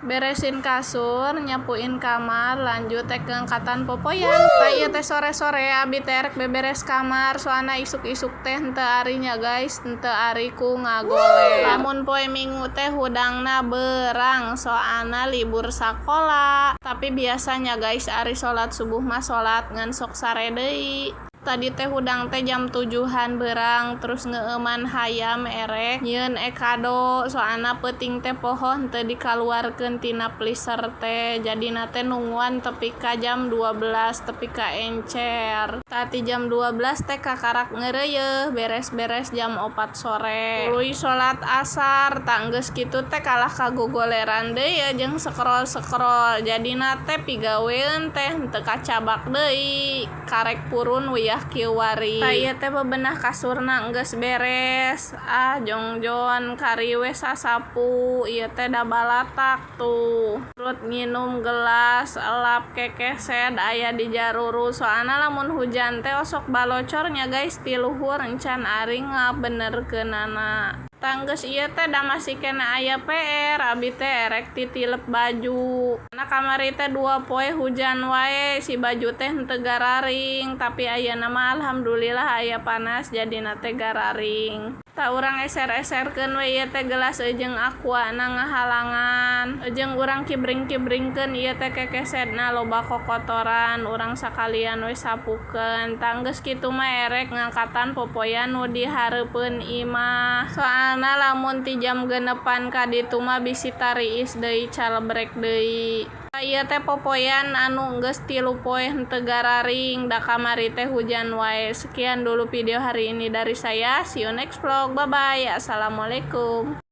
Beresin kasur, nyapuin kamar, lanjut teh ngangkatan popoyan. Tah, ieu teh sore-sore abi teh rek beberes kamar, soalna isuk-isuk teh henteu ari nya, guys, henteu ari ku ngagoler. Lamun poe Minggu teh hudangna berang, soalna libur sakola. Tapi biasanya, guys, ari salat subuh mah salat, ngan sok sare deui. Tadi teh hudang teh jam 7-an berang, terus ngeueuman hayam erek nyieun ekado, soalna peuting teh poho henteu dikaluarkeun tina freezer teh, jadina teh nungguan tepi ka jam 12, tepi ka encer. Tah, ti jam 12 teh kakarak ngeureuyeuh, beres-beres jam 4 sore. Tuluy salat asar, tah, geus kitu teh kalah kagogoleran deui jeung scroll-scroll, jadina teh pigaweun teh henteu kacabak deui, karek purun wayah kieu wari. Tah, ieu teh bebenah kasurna geus beres. Ah, jongjon kari we sasapu, ieu teh da balatak tuh. Urut nginum gelas, elap kekesed aya di jaruru, soalna lamun hujan teh osok balocor nya, guys, ti luhur, encan ari ngabenerkeunana. Tah, geus ieu teh da masih keneh aya PR, abi teh erek titilep baju. Nah, kamari teh 2 poe hujan wae, si baju teh henteu gararing, tapi ayeuna mah alhamdulillah aya panas, jadina teh gararing. Tah, urang eser-eserkeun we ieu teh gelas jeung aquana ngahalangan. Jeung urang kibring-kibringkeun ieu teh kekesedna, loba kokotoran, urang sakalian we sapukeun. Tah, geus kitu mah erek ngangkatan popoyan nu di hareupeun imah. Soalna lamun ti jam 6-an ka ditu mah bisi tariis deui, calebrek deui. Ieu teh popoyan anu geus 3 poe henteu gararing, da kamari teh hujan wae. Sekian dulu video hari ini dari saya. See you next vlog. Bye bye. Assalamualaikum.